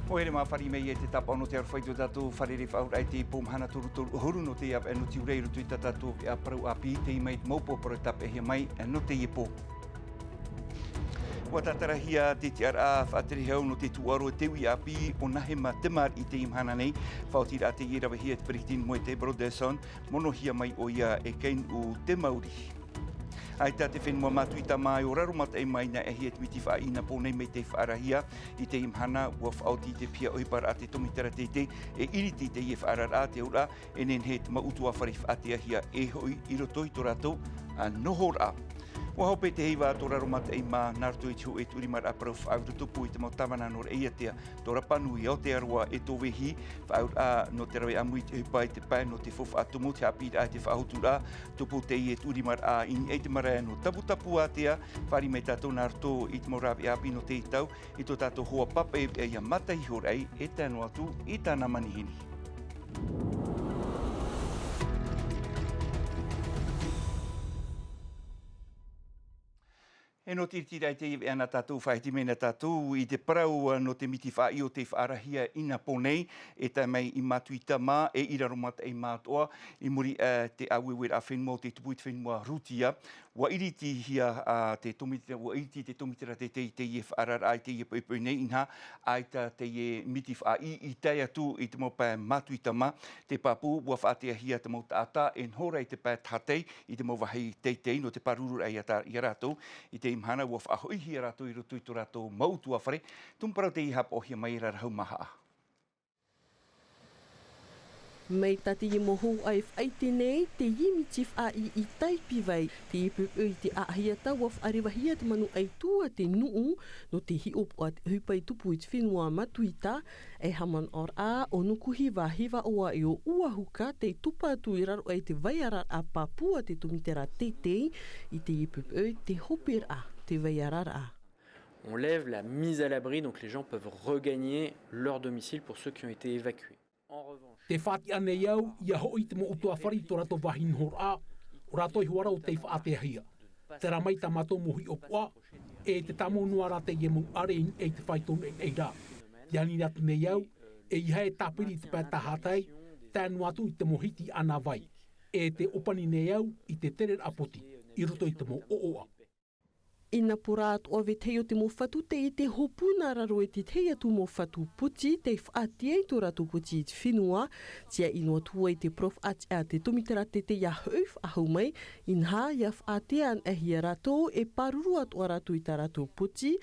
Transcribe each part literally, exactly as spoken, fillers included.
ʻOia, mā fāriʻi mai e te tāpaʻo nō te aroha i tō tātou fārerei faʻaauraʻa i te pō mahana toru toru ʻahuru nō te avaʻe nō te ʻaore i roto i tā tātou veʻa parau ʻāpī, tei mai te mau pō parau tāpeʻahia mai nō teie pō. ʻUa tātarahia te tiʻaraʻa faʻaterehau nō te tūʻaro e te uʻi ʻāpī o Nahema Temari i teie mahana nei. Faʻaotiraʻa teie e ravehia e te peretiteni Moetai Brotherson, monohia mai ʻoia e Keinuʻu Temauri. ʻAita te fenua Matuita mā e ʻo Raromataʻi mā i niʻa iho i te miti faʻaʻī i nā pō nei mai tei faʻaarahia. I teie mahana, ʻua faʻaoti i te piha ʻohiparaʻa te tomitera teitei, e ʻiriti i teie faʻaararaʻa, te auraʻa e nehenehe te mau ʻutuāfare i faʻateahia e hoʻi i roto i tō rātou, ā, nohoraʻa. ʻUa hope te heiva tō Raromataʻi mā, nā roto i te hōʻē tuʻurimaraʻa parau faʻaʻite tupu i te mau tāvana nō Raʻiātea, tō Rapa Nui, Aotearoa e tō Vehī, faʻaauraʻa nō te rave ʻāmui i te ʻohipa i te pae nō te faufaʻa tumu, te haʻapiʻiraʻa i te faʻahotuʻaraʻa, tupu teie tuʻurimaraʻa i niʻa i te marae nō Taputapuātea, fāriʻi mai tātou nā roto i te mau rāveʻa ʻāpī nō teie tau, i tō tātou hoa pāpaʻi veʻa ʻia mata iho ai, e tae noa atu i tāna manihini. E nō te ʻiritiraʻa i teie veʻa nā tātou, faʻahiti mai nā tātou i te parau nō te miti faʻaʻī o tei faʻaarahia i nā pō nei, e tae mai i Matuita mā, e i Raromataʻi mā atoʻa, i muri, ā, te ʻāueueraʻa fenua o tei tupu i te fenua Rūtia. ʻUa ʻiritihia, ā, te tomi-, ʻua ʻiriti te tomitera teitei i teie faʻaararaʻa i teie poʻipoʻi nei, inaha, ʻaita teie miti faʻaʻī i tae atu i te mau pae Matuita mā, te pāpū, ʻua faʻateahia te mau taʻata e noho ra i te pae tahatai i te mau vāhi teitei nō te pārururaʻa ia tā, ia rātou. I teie mahana, ʻua faʻahoʻihia rātou i roto i tō rātou mau ʻutuāfare. Tumu parau teie haʻapaʻohia mai e Rarahu Mahaa. Mai tā teie mau hōhoʻa e faʻaʻite nei, teie miti faʻaʻī i Taipīvai, teie poʻipoʻi i te ʻāʻahiata ʻua faʻarevahia te manu ʻaitū a te nuʻu, nō te hiʻopoʻa te ʻohipa e tupu i te fenua Matuita, e haʻamanaʻoraʻa ʻo Nukuhiva Hivaʻoa e ʻo Uahuka tei tupu atu i raro aʻe i te vaiararaʻa pāpū a te tomitera teitei, i teie poʻipoʻi te hoperaʻa te vaiararaʻa. On lève la mise à l'abri, donc les gens peuvent regagner leur domicile pour ceux qui ont été évacués. En revanche, Te faʻatiʻa nei au, ʻia hoʻi te mau ʻutuāfare i tō rātou vāhi nohoraʻa, ʻo rātou iho ā rā ʻo tei faʻateahia. Terā mai tā mātou mau hiʻopoʻa, e te tāmau noa rā teie mau ʻare i niʻa i te fāito nei, nei rā. Te ani atu nei au, ʻeiaha e tāpiri i te pae tahatai, tae noa atu i te mau hiti ʻānāvai. E te ʻōpani nei au i te tereraʻa poti, i roto i te mau ʻoʻoʻa. I nā pō rā atoʻa, vetahi o te mau fatu tei ʻite hopuna raro i te tahi atu mau fatu poti, tei faʻaʻite ai tō rātou poti i te fenua, tiaʻi noa atu ai te parau faʻatiʻa a te tomitera teitei ʻia hoʻi faʻahou mai, inaha ʻia faʻaʻite anaʻe ia rātou e pāruru atoʻa rātou i tā rātou poti,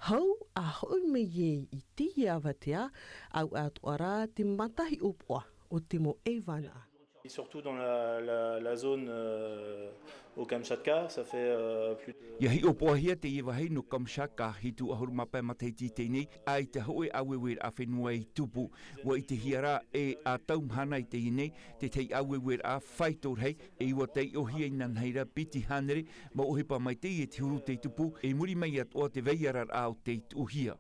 hau ʻa hoʻi mai ē i teie avatea, ʻauaʻe atoʻa rā te matahiʻopoʻa o te mau ʻevanaʻa. Surtout dans la, la, la zone, euh, au Kamchatka, ça fait, euh, plus de ʻIa hiʻopoʻahia teie vāhi nō Kamchatka, hitu ʻahuru mā pae matahiti i teie nei, ʻaita hōʻē ʻāueueraʻa fenua i tupu. ʻUa ʻitehia rā e ʻa tau mahana i teie nei, te tahi ʻāueueraʻa fāito rahi, e ʻua taiʻohia inanahi ra piti hānere mau ʻohipa mai teie te huru tei tupu, i muri mai atoʻa te vaiararaʻa o tei tuʻuhia.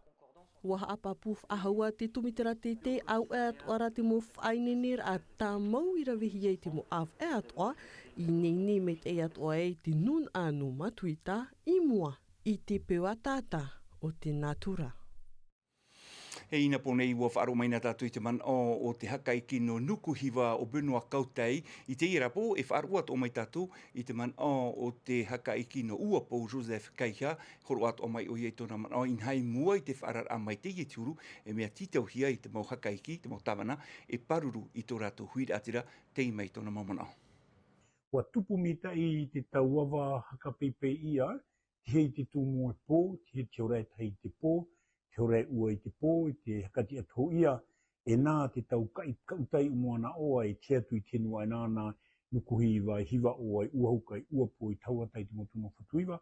ʻUa haʻapāpū faʻahou ā te tomitera teitei, ʻauaʻe atoʻa rā te mau faʻaineineraʻa tāmau i ravehia i te mau ʻāvaʻe atoʻa, i ineine maitaʻi atoʻa ai te nūnaʻa nō Matuita i mua i te peu ataata o te nātura. E i nā pō nei, ʻua faʻaroʻo mai na tātou i te manaʻo o te hakaiki nō Nukuhiva, ʻo Benoit Kautai, i teie ra pō, e faʻaroʻo atoʻa mai tātou i te manaʻo o te hakaiki nō Uapo, Joseph Kaiha, hōroʻa atoʻa mai ʻoia i tōna manaʻo, inaha i mua i te faʻaararaʻa mai teie te huru, e mea tītauhia i te mau hakaiki, te mau tāvana, e pāruru i tō rātou huiraʻatira, tei mai tōna mau manaʻo. ʻUa tupu maitaʻi te tauava haka pepeʻia, tihei te tumu e pō, tihei te hora e tahi i te pō, te hora e ua i te pō, i te haka tiʻa atoʻa ia, e nā te tau kaʻi, kaʻutai ʻo Moana ʻoa e tiʻa atu i te fenua e nā, nā Nukuhiva, Hivaʻoa, Uahuka, Uapo, i tauata i te motu nō Fatuiva.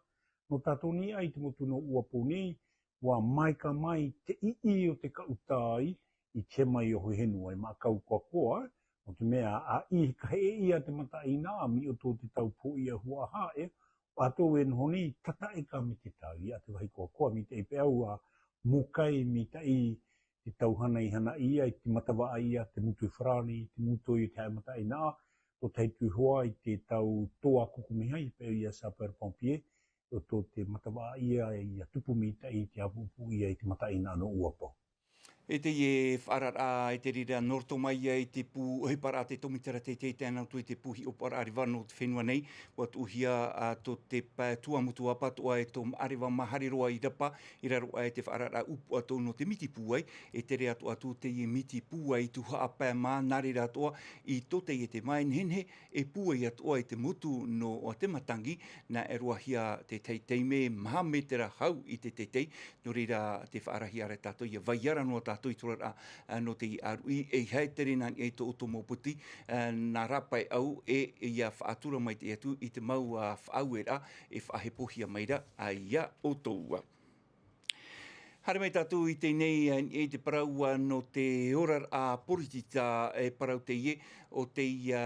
Nō tātou nei ʻā i te motu nō Uapo nei, ʻua maika mai te ʻiʻi o te kaʻutai i te mai o he fenua, e mākau koa koa, nō te mea, ʻa ʻī ka heʻe ia te mataʻeinaʻa, mea ʻoto te tau pōʻia huaʻaha, e, ʻa tō e noho nei, tataʻeka me te tau, ia te vāhi koa koa, maitaʻi pea ʻua mōkai, maitaʻi te tau hana i hana ia, i te matavaʻa ia, te mūtoi farāni, te mūtoi o te haʻamataʻeinaʻa, tō tahi atu hoʻi i te tau toa kukumihai, pea ia sapeur pompier, ʻoto te matavaʻa ia, ʻia tupu maitaʻi te ʻāpuʻupuʻu ia i te mataʻeinaʻa nō Uapo. E teie faʻaararaʻa e te reira nō roto mai ia i te pū ʻohiparaʻa te tōmitera teitei tēnā atu i te pū hiʻopoʻaraʻa reva nō te fenua nei. Ua tuʻuhia tō te pae tuamotu ʻapatoʻa e tō maʻareva mahari roa i rapa i raro aʻe te faʻaararaʻa ʻupuʻa tō nō te miti pūai. E tere atu atu teie miti pūai tuhaʻa pae mā nā reira atoʻa i tō teie te maʻi nehenehe e pūai atoʻa i te motu nō te matangi. Nā e roahia te teitei me maha metera hau i te teitei. Nō reira te faʻarahi ara tātou ia vai ara noa tātou i tō raraʻa nō te ʻaruʻi e hae tere nā niʻa i tō ʻoutou mau poti nā rāpae au e ia faʻatura mai te atu i te mau faʻaueraʻa e faʻahepohia mai ra ia ʻoutou. Haere mai tātou i teie nei i te parau nō te oraraʻa poritita e parau teie o teie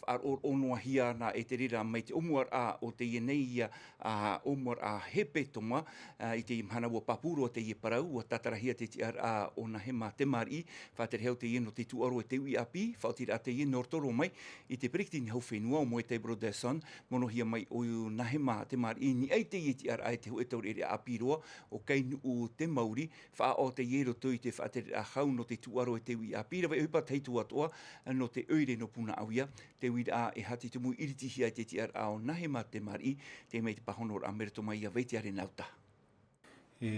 faʻaroʻoroʻo noa hia ana e te reira mai te ʻōmuaraʻa o teie nei ia ʻōmuaraʻa hepetoma. I teie mahana ua pāpū roa teie parau ua tātarahia te tiʻaraʻa o nahema te mariʻi faʻaterehau teie nō te tūʻaro e te uʻi ʻāpī faʻaotiraʻa teie nō roto roa mai i te peretiteni hau fenua o moetai brotherson. Monohia mai ʻo nahema te mariʻi niʻa i teie tiʻaraʻa e te hoʻe taureʻareʻa ʻāpī roa o kainuʻu te mauri. Faʻaʻoʻo teie i roto i te faʻatereraʻa hau nō te tūʻaro e te uʻi ʻāpī rave ʻohipa tahi atu atoʻa nō te ʻoire nō punaʻauia. Te uiraʻa e hati tumu iritihia i te tiʻaraʻa o nahema te mariʻi. Te mai te pāhonoraʻa mai roto mai ia vaitiare nauta. E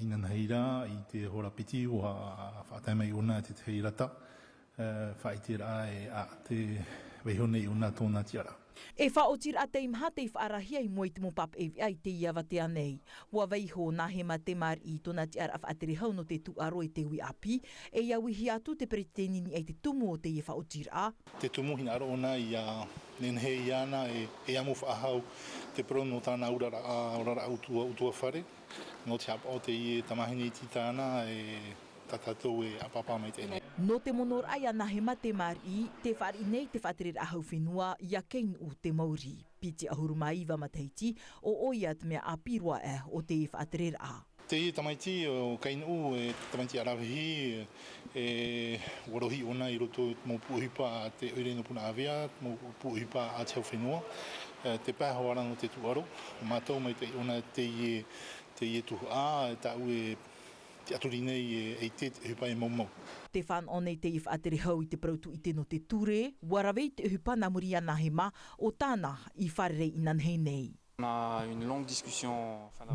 inanahi rā i te hora piti ua faʻatae mai ʻona te tahi rata faʻaiteraʻa e a te vaiho nei ʻona tōna tiʻaraʻa. E faʻaotiraʻa tei maha tei faʻarahia i mua i te mau pāpaʻi viʻa i teie avatea nei. Ua vaiho nahema te mariʻi i tōna tiʻaraʻa faʻaterehau nō te tūʻaro e te uʻi ʻāpī e ia uihia atu te peretiteni niʻa i te tumu o teie faʻaotiraʻa. Te tumu hinaʻaro ʻona ia nehenehe ia ana e amo faʻahou te parau nō tāna oraraʻa oraraʻa utuafare nō te haʻapaʻo teie tamahine iti tāna e tā tātou e ʻapaʻapa mai teie nei. Nō te monoraʻa ia nahema te mariʻi te fāriʻi nei te faʻatereraʻa hau fenua ia kainuʻu te mauri. Piti ʻahuru mā iva matahiti o ʻoia te mea ʻāpī roa aʻe o te faʻatereraʻa. Teie tamaiti o kainuʻu e tamaiti aravihi e ua rohi ʻona i roto i te mau pūʻohipa a te ʻoire nō punaʻauia mau pūʻohipa a te hau fenua. Te pae hoara nō te tūʻaro mātou mai te ʻona teie teie tuhaʻa tāʻu e te ʻaturi nei e ʻite te ʻohipa e maumau. Te fānaʻo nei teie faʻaterehau i te parau tūʻite nō te ture ua rave i te ʻohipa nā muri iā nahema o tāna i fārerei inanahi nei.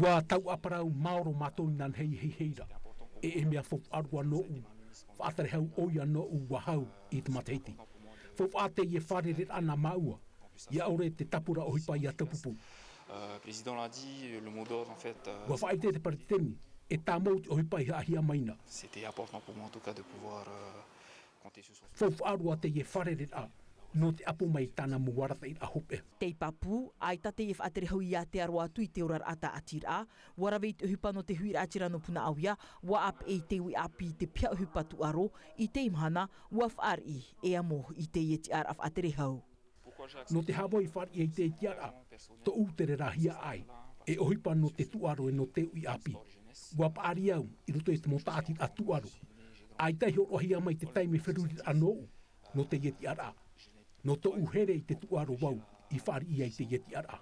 Ua tauʻaparau māoro mātou inanahi i heihei ra e e mea faufaʻa roa nōʻu faʻaterehau ʻoia nōʻu ua hau i te matahiti. Faufaʻa teie fārereraʻa nā māua ia ʻore te tāpura ʻohipa ia taupupu. Ua faʻaʻite te peretiteni e tāmau te ʻohipa i haʻahia mai na. Faufaʻa roa teie fārereraʻa nō te ʻapo mai i tāna mau arataʻiraʻa hopeʻa. Tei pāpū ʻaita teie faʻaterehau ia te aro atu i te oraraʻa tāʻatiraʻa ua rave i te ʻohipa nō te huiraʻatira nō punaʻauia ua ʻāpeʻe i te uʻi ʻāpī i te piha ʻohipa tūʻaro i teie mahana ua fāriʻi e amo i teie tiʻaraʻa faʻaterehau. Nō te hāvai fāriʻi i te tiʻaraʻa tōʻu te rerahia ai e ʻohipa nō te tūʻaro e nō te uʻi ʻāpī. Ua paʻari au i roto i te mau tāʻatiraʻa tūʻaro ʻaita i hōroʻahia mai te taime feruriraʻa nōʻu nō teie tiʻaraʻa. Nō tōʻu here i te tūʻaro vau i fāriʻi ai teie tiʻaraʻa.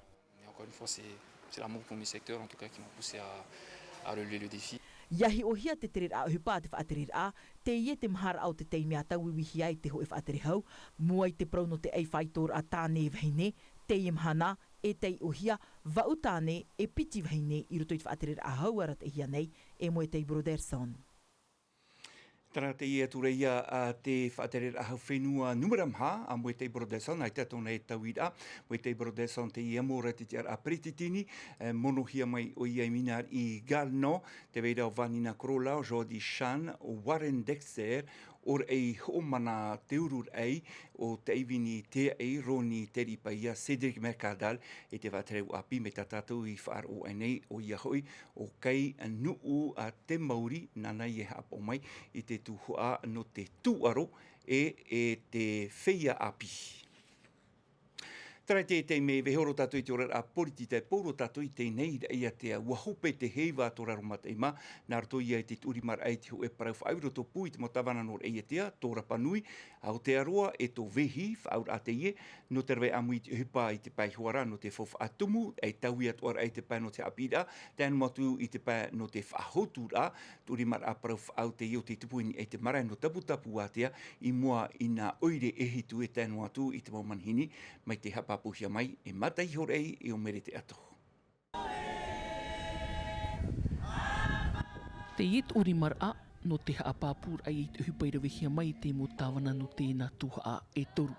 Ia hiʻohia te tereraʻa ʻohipa a te faʻatereraʻa teie te maharaʻa o te taime a tauiuihia ai te hoʻe faʻaterehau mua i te parau nō te ʻai faitoraʻa tāne e vahine. Teie mahana e taiʻohia vaʻu tāne e piti vahine i roto i te faʻatereraʻa hau arataʻihia nei e moetai brotherson. Tana teie atu reia a te faʻatereraʻa hau fenua numera maha a moetai brotherson ʻaita tōna e tauiraʻa. Moetai brotherson teie amo ra te tiʻaraʻa peretiteni monohia mai ʻoia i minari i garno te vaira o vanina corolla o jordi chan o warren dexter. ʻOraʻi hoʻomana te ururaʻi o te ʻaivini te aʻi roni te ripaia cedric mercadal. I te faʻaterehau ʻāpī mai tā tātou i faʻaroʻo aʻe nei ʻoia hoʻi o kai nuʻu a te mauri nāna i e haʻapaʻo mai i te tuhaʻa nō te tūʻaro e e te feia ʻāpī. Taraite e taime e vaiiho roa tātou i te oraraʻa poritita, e pō roa tātou i teie nei raʻiātea. ʻUa hope te heiva a tō raro mataʻi mā, nā roto ia i te tuʻurimaraʻa i te hōʻē parau faʻaʻau i roto pū i te mau tāvana nō raʻiātea, tō Rapa Nui, Aotearoa e tō Vaihi, faʻaauraʻa teie, nō te rave ʻāmui i te ʻohipa i te pae hoʻi ra, nō te faufaʻa tumu, e taui atoʻa ra i te pae nō te haʻapiʻiraʻa, tae noa atu i te pae nō te faʻahotuaraʻa, tuʻurimaraʻa parau faʻaʻau teie o te tupu i niʻa i te marae nō Taputapuātea, i mua i nā ʻoire e hitu e tae noa atu i te mau manihini, mai te haʻapāpūhia mai e Mataʻi Horaʻi e ʻo Mere Teato. Teie tuʻurimaraʻa, nō te haʻapāpūraʻa i te ʻohipa i ravehia mai i te mau tāvana nō teie nā tuhaʻa e toru.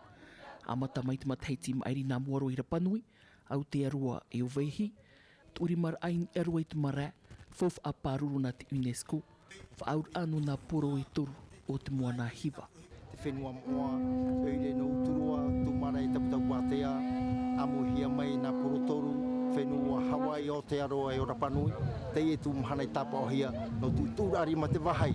ʻA mata mai te matahiti i maʻiri nā mua roa i Rapa Nui, Aotearoa e ʻo Vaihi, tuʻurimaraʻa i niʻa roa i te marae, faufaʻa pāruru nā te UNESCO, faʻaauraʻa nō nā poro e toru o te moana hiva. Te fenua moʻa, ʻoire nō Uturoa, tūmārae Taputapuātea, ʻāmuihia mai nā poro toru, fenua Hawaii, Aotearoa e ʻo Rapa Nui, teie tū mahana i tāpaʻohia, nō tū tuʻuraʻa rima te vāhi,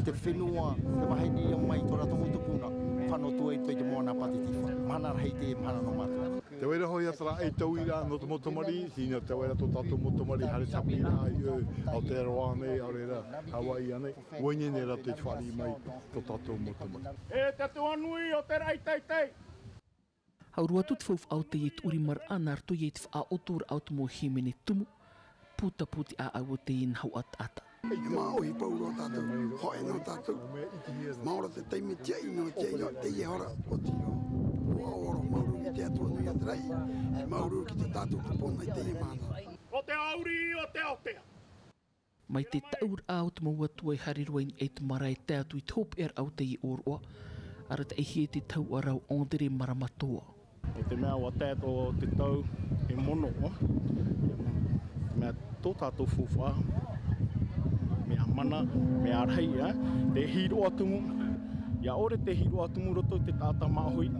te fenua, te vāhi nei mai tō rātou mau tupuna, fano atu ai i te moana Pātitifā. Mahana rahi teie mahana nō mātou. Te vairaʻa hoʻi a te rā e tauiraʻa nō te mau tamariʻi, tīna te vairaʻa tō tātou mau tamariʻi haere tāpīraʻa i ʻō, Aotearoa nei, ʻaore rā, Hawaii nei, ʻua ineine rātou i te fāriʻi mai tō tātou mau tamariʻi. E te Atua nui o te raʻi teitei. Hau roa atu te faufaʻa o teie tuʻurimaraʻa nā roto ia i te faʻaotooraʻa o te mau hīmene tumu, pūtapu te ʻāʻau o teie nā hau ʻataʻata. E māʻohi pauroa tātou, hōʻē nō tātou. Maoro te taime tiaʻi nō, tiaʻi nō teie hora, ʻoti roa. ʻUa ora māuruuru i te Atua nui o te raʻi, e māuruuru ki tō tātou tupuna i teie mahana. O te auri, o te aotea. Mai te taʻuraʻa o te mau atua e haere roa i niʻa i te marae e tae atu i te hopeʻaraʻa o teie ʻōroʻa, arataʻihia e te tahuʻa ra ʻo André Maramatoa. Nō te mea ʻua tae atoʻa te tau e mono, ʻo, mea tō tātou faufaʻa, mea mana, mea rahi, ā, te hīroʻa tumu. ʻIa ʻore te hīroʻa tumu i roto i te taʻata māʻohi,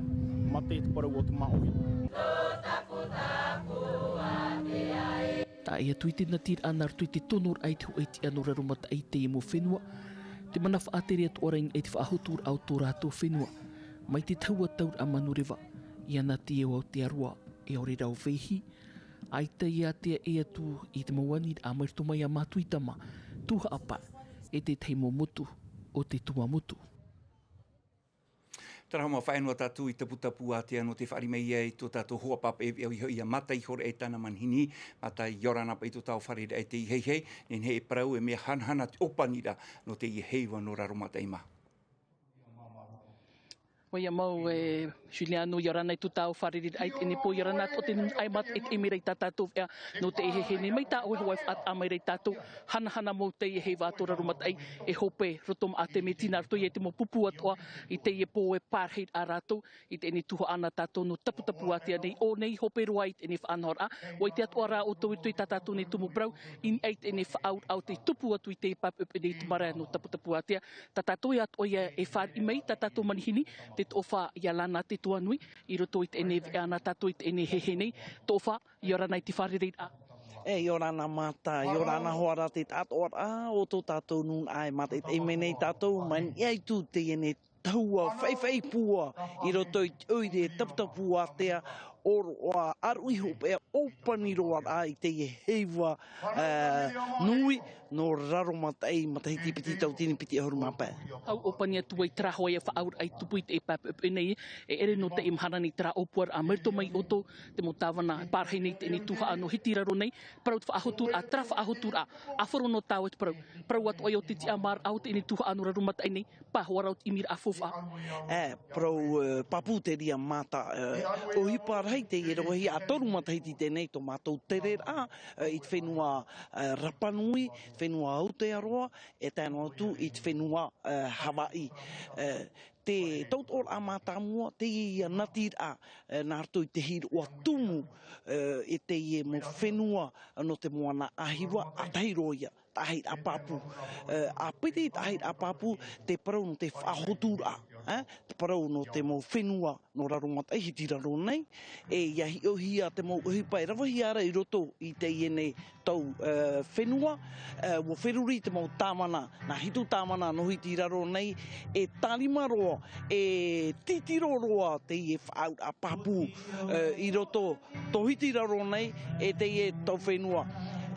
mate i te parau o te māʻohi. Tae atu i te natiraʻa nā roto i te tonoraʻa i te hōʻē tiʻa nō raro mataʻi i teie mau fenua, te mana faʻatere atoʻa ra i niʻa i te faʻahoturaʻa o tō rātou fenua, mai te tahuʻa tauraʻa manureva, ʻia nā teie o Aotearoa, e ʻaore rā ʻo Vaihi, ʻaita i ātea ʻē atu i te mau aniraʻa mai roto mai iā Matuitama, Tuhaʻa Pae, e te tahi mau motu o te Tuamotu. Terā hoʻi, mea faʻaea noa tātou i Taputapuātea nō te fāriʻi mai i tō tātou hoa pāpaʻi e veʻa iho iā Mataʻi Horaʻi e tāna manihini. Mataʻi, ʻia ora na paʻi i tō tāua fārereiraʻa i teie hei, nehenehe e parau e mea hanahana te ʻōpaniraʻa nō teie heiva nō raro mataʻi mā. ʻOia mau e Juliano, ʻia ora na i tō tāua fārereiraʻa i teie nei pō, ʻia ora na atoʻa te nūnaʻa e Mataʻi i te ʻimi ra i tā tātou veʻa nō teie hehē nei. Mai tā ʻoe hoʻi e faʻataʻa mai ra iā tātou, hanahana mau teie heiva a tō raro mataʻi, e hope roto maʻa te mea tino nā roto ia i te mau pupu atoʻa i teie pō e pārahi ra rātou i teie nei tuhaʻa na tātou nō Taputapuātea nei, ʻo nei hope roa i teie nei faʻanahoraʻa. ʻUa ʻite atoʻa rā ʻoutou i roto i tā tātou nei tumu parau, i niʻa i teie nei faʻaauraʻa ʻo tei tupu atu i te pae poʻipoʻi nei i te marae nō Taputapuātea. Tā tātou atoʻa ia e fāriʻi mai, tā tātou manihini, te Toʻofa iā Lana Te Tuanui, i roto i teie nei veʻa nā tātou i teie nei hehē nei. Toʻofa, ʻia ora na i te fārereiraʻa. E, ʻia ora na Mata, ʻia ora na hoʻi ra te taʻatoʻaraʻa o tō tātou nūnaʻa e Mataʻi, i teie nei tātou, mai niʻa i tū teie nei tahuʻa faʻifaʻipua i roto i te ʻoire Taputapuātea, ʻōroʻa ʻāruʻi hopeʻa, ʻōpani roa rā i teie heiva, ā, nui nō raro mataʻi, matahiti piti tauatini piti ʻahuru mā pae. Hau ʻōpani atu ai terā hoʻi e faʻaauraʻa i tupu i teie pae poʻipoʻi nei, e ʻere nō teie mahana nei terā ʻōpuaraʻa mai roto mai ʻoutou, te mau tāvana pārahi nei i teie nei tuhaʻa nō Hitiraro nei, parau te faʻahoturaʻa, terā faʻahoturaʻa, ʻāfaro nō tāua te parau, parau atoʻa ia o te tiʻamāraʻa o teie nei tuhaʻa nō raro mataʻi nei, pāhoa ra ʻo te ʻimiraʻa faufaʻa. E, parau, e, pāpū te reira Mata, e, ʻohipa rahi teie e roaʻa atoʻa matahiti teie nei tō mātou tereraʻa, e, i te fenua, e, Rapa Nui, fenua Aotearoa, e tae noa atu i te fenua, e, Hawaii. E, te tautooraʻa mātāmua, teie natiraʻa, e, nā roto i te hīroʻa tumu, e, i teie mau fenua nō te moana ʻāhiva, ʻa tahi roa ia, taʻahiraʻa pāpū. E, ʻa piti taʻahiraʻa pāpū, te parau nō te faʻahoturaʻa, te parau nō te mau fenua nō Raromataʻi, Hitiraro nei, e ia hiʻohia te mau ʻohipa e ravehia ra i roto i teie nei tau, e, fenua, e, ʻua feruri te mau tāvana, nā hitu tāvana nō Hitiraro nei, e tārima roa, e titiro roa teie faʻaauraʻa pāpū, e, i roto tō Hitiraro nei, e teie tau fenua.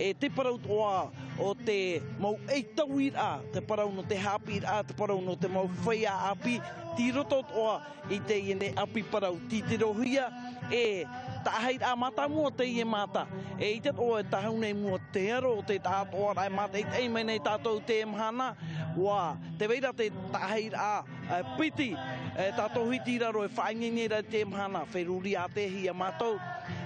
E te parau atoʻa o te mau ʻaitauiraʻa, te parau nō te haʻapiʻiraʻa, te parau nō te mau feiā ʻāpī, tei roto atoʻa i teie nei ʻāpī parau, titirohia e taʻahiraʻa mātāmua teie mata. E ʻite atoʻa e tāhau nei mua te aro o te taʻatoʻaraʻa e mātaʻitaʻi mai nei tātou teie mahana, ʻua tē vai ra te taʻahiraʻa, e, piti, e, tātou Hitiraro e faʻaineine ra i teie mahana, feruri ātea hia mātou.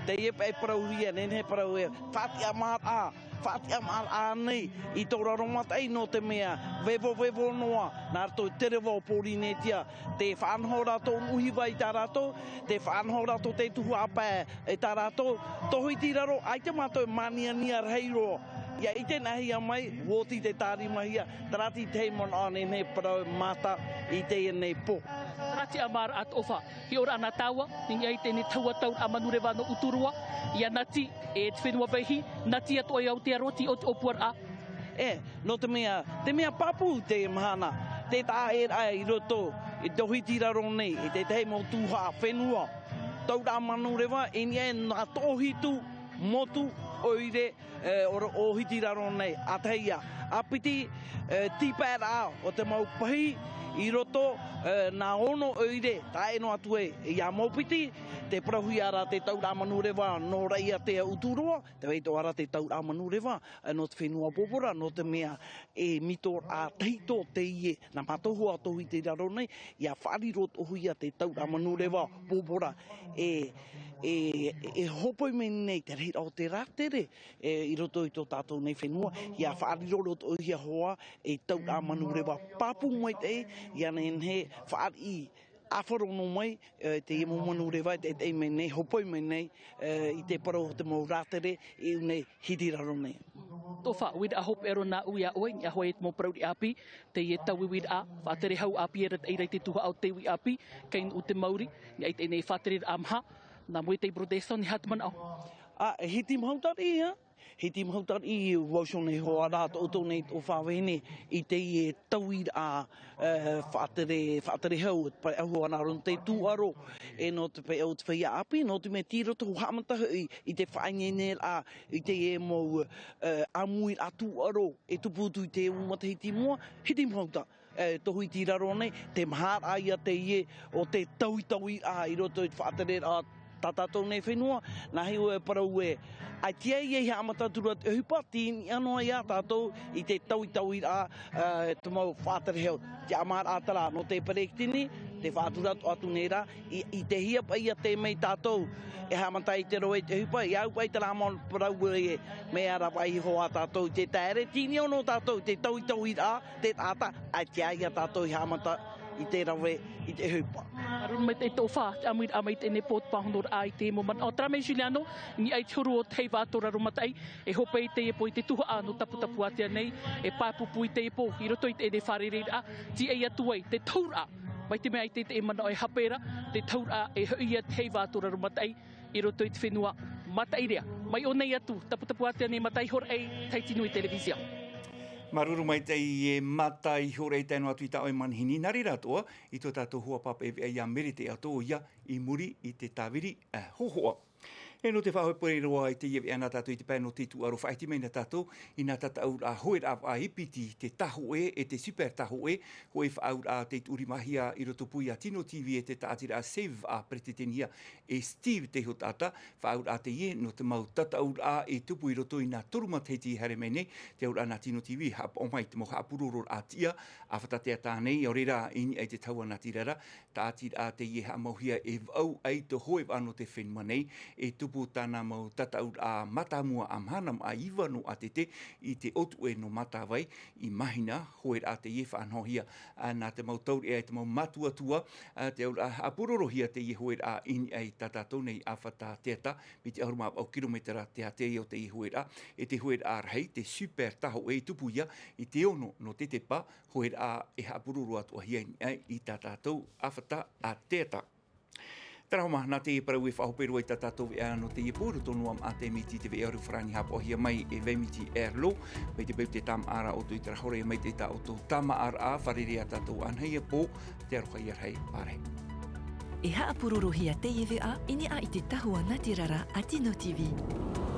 Teie paʻi parauhia, nehenehe parau e, faʻatiʻamāraʻa, faʻatiʻamāraʻa nei i tō Raromataʻi nō te mea, vevovevo noa, nā roto i te reva o Pōrīnetia, te faʻanaho rātou nūhiva i tā rātou, te faʻanaho rātou te tuhaʻa pae i tā rātou, tō Hitiraro, ʻaita mātou e māniania rahi roa. ʻIa ʻite nahia mai, ʻua oti te tārimahia, terā te tahi manaʻo nehenehe parau e mātā i teie nei pō. Terā te ʻamāraʻa atoʻa, hiʻoraʻa nā tāua, i niʻa i teie nei taua tauraʻa manureva nō Uturoa, ʻia Nati, e te fenua Vaihi, Nati atoʻa i Aotearoa, tei ʻō te ʻōpuaraʻa. E, nō te mea, te mea pāpū teie mahana, te taʻaʻēraʻa i roto i tō Hitiraro nei, i te tahi mau tuhaʻa fenua, tauraʻa manureva, i niʻa i nā toʻohitu motu ʻoire, e, o, o Hitiraro nei, ʻa tahi ïa, ʻa piti, e, tīpaeraʻa o te mau pahi i roto, e, nā ono ʻoire, tae noa atu ai, ʻia Maupiti, tē parauhia ra te tauraʻa manureva nō Raiatea Uturoa, tē vai atoʻa ra te tauraʻa manureva, e, nō te fenua Bobora, nō te mea e mito ra tahito teie, nā mātou hoʻi tō Hitiraro nei, ʻia faʻariro atoʻahia te tauraʻa manureva Bobora, e, e, e hōpoi mai nei te rahiraʻa o te rātere, e, i roto i tō tātou nei fenua, ʻia faʻariro atoʻahia hoʻi e tauraʻa manureva pāpū maitaʻi, ʻia nehenehe fāriʻi ʻāfaro noa mai, e, teie mau manureva, e, e, e mai nei, hōpoi mai nei, e, i te parau o te mau rātere, i ʻō nei Hitiraro nei. Tō fā, uiraʻa hopeʻa roa nāʻu iā ʻoe, i niʻa hoʻi i te mau parau riʻi ʻāpī, teie tauiuiraʻa, faʻatere hau ʻāpī e rave ra i te tuhaʻa o te uiʻāpī, kai nuʻu te mauri, i niʻa i teie nei faʻatereraʻa maha, nā Moetai Broderson, e aha te manaʻo? ʻĀ, e hiti mahuta riʻi, ā? Hiti mahuta riʻi, ʻua uso nei hoʻi ra tō ʻoutou nei tō fā vahine i teie tauiraʻa, e, faʻatere, faʻatere hau, pae ʻahu ana rō te tūʻaro, e nō te pae o te feiā ʻāpī, nō te mea tei roto haʻamata hoʻi i te faʻaineineraʻa, i teie mau, e, ʻāmuiraʻa tūʻaro, e tupu atu i te ʻū matahiti i mua, hiti mahuta, e, tō Hitiraro nei, te maharaʻa ïa teie o te tauitauiraʻa i roto i te faʻatereraʻa tā tātou nei fenua, nā hea e parau ē, ʻaita ïa i haʻamata atu ra te ʻohipa, tei niʻa noa iā tātou i te tauitauiraʻa, e, te mau faʻatere hau. Te ʻamāraʻa terā nō te peretiteni, tē faʻatura atu nei ra, i, i te hia paʻi ïa tē mai tātou, e haʻamata i te rave i te ʻohipa, ʻia au paʻi terā mau parau ē, mea ravaʻi hoʻi tātou i te taere, tei niʻa noa tātou i te tauitauiraʻa, te taʻata, ʻaita ïa tātou i haʻamata i te rave i te ʻohipa. Māuruuru maitaʻi tō fā, te ʻāmuiraʻa mai i teie nei pō, te pāhonoraʻa i te mau manaʻo. Terā mai Juliano, i niʻa i te huru o te heiva a tō Raromataʻi, e hope i teie pō i te tuhaʻa nō Taputapuātea nei, e pāpū i teie pō, i roto i teie nei fārereiraʻa, tīaʻi atu ai, te tauraʻa, mai te mea ʻaita te manaʻo e hape ra, te tauraʻa e hoʻi ïa te heiva a tō Raromataʻi, i roto i te fenua Mataʻirea. Mai ʻō nei atu, Taputapuātea nei, Mataʻi Horaʻei, Tahiti Nui Television. Māuruuru maitaʻi e Mataʻi Horaʻei, tae noa atu i tā ʻoe manihini, nā reira atoʻa, i tō tātou hoa pāpaʻi veʻa iā Merete atoʻa ïa, i muri i te tāviri, e, hōhoʻa. E nō te faʻahope roa i teie veʻa nā tātou i te pae nō te tūʻaro, faʻahiti mai na tātou, i nā tataʻuraʻa hoeraʻa vaʻa e piti, te tāhoʻē, e te super tāhoʻē, hōʻē faʻaauraʻa tei tuʻurimahia i rotopū iā Tino TV e te tāʻatiraʻa Save a Peretitenihia e Steve Tehotaata, faʻaauraʻa teie nō te mau tataʻuraʻa e tupu i roto i nā toru matahiti i haere mai nei, te auraʻa nā Tino TV, haʻapaʻo mai te mau haʻapurororaʻa tiʻa, ʻāfata teata nei, ʻaore rā, i niʻa i te tahua nātirara, tāʻatiraʻa teie haʻamauhia e vaʻu ʻaito hoe vaʻa nō te fenua nei, e Tupu tāna mau tataʻuraʻa mātāmua a mahana maʻa iva nō ʻātete i te ʻōtuʻe nō Matavai i Mahina, hoeraʻa teie faʻanahohia nā te mau taureʻa e te mau mātuatua. Te auraʻa haʻapurorohia teie hoeraʻa i niʻa i tā tātou nei ʻāfata teata, mai te ʻahuru mā vaʻu kirometera te ātea o teie hoeraʻa, e te hoeraʻa rahi, te Super Tahoʻe, e tupu ia i te ono nō tetepa, hoeraʻa e haʻapuroro atoʻahia i niʻa i tā tātou ʻāfata a teata. Terā hoʻi nā teie parau e faʻahope roa i tā tātou veʻa nō teie pō, roto noa maʻa te miti te veʻa ʻaru farani haʻapaʻohia mai e Vaimiti Erlo. Mai te peu te tāmāʻaraʻa ʻoutou i terā hora, e mai te tā ʻoutou tāmāʻaraʻa, fārerei ā tātou anaheia pō, te aroha ia rahi, ʻārahi. E haʻapurorohia teie veʻa i niʻa i te tahua nā te rara a Tino T V.